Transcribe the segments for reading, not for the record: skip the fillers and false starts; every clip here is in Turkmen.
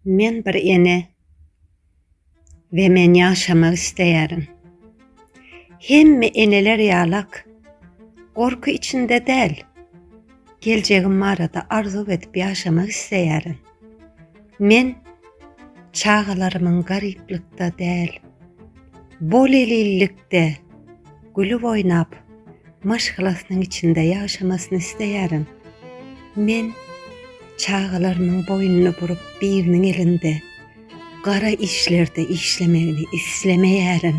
Men bir ene we men ýaşamak isleýärin. Hemme eneler ýalak, gorky içinde däl, geljegim barada arzuw edip ýaşamak isleýärin. Men çagalarymyň garyplykda däl, bol-elillikde gülüp oýnap, maşgalasynyň içinde ýaşamasyny isleýärin. Men çagalarymyň boýnuny burup biriniň elinde gara işlerde işlemegini islemeýärin.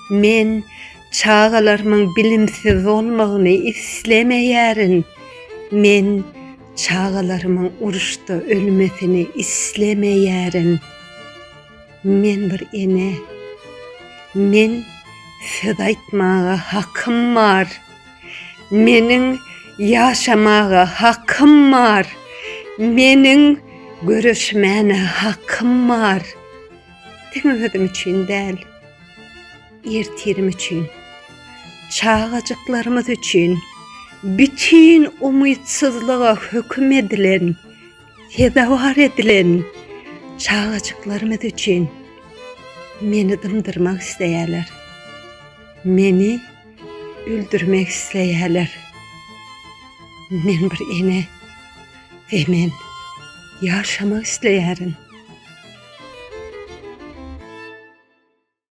Men çagalarymyň bilimsiz bolmagyny islemeýärin. Men çagalarymyň uruşda ölmesini islemeýärin. Men bir ene. Men söz aýtmaga hakym bar. Meniň ýaşamaga hakym bar. Meniň göreşmäne hakym bar. Diňe özüm üçin däl, ertirim üçin, çagajyklarymyz üçin, bütin umytsyzlyga höküm edilen, Sezewar edilen çagajyklarymyz üçin meni dymdyrmak isleýärler. Meni öldürmek isleýärler. Men bir ene we men ýaşamak isleýärin.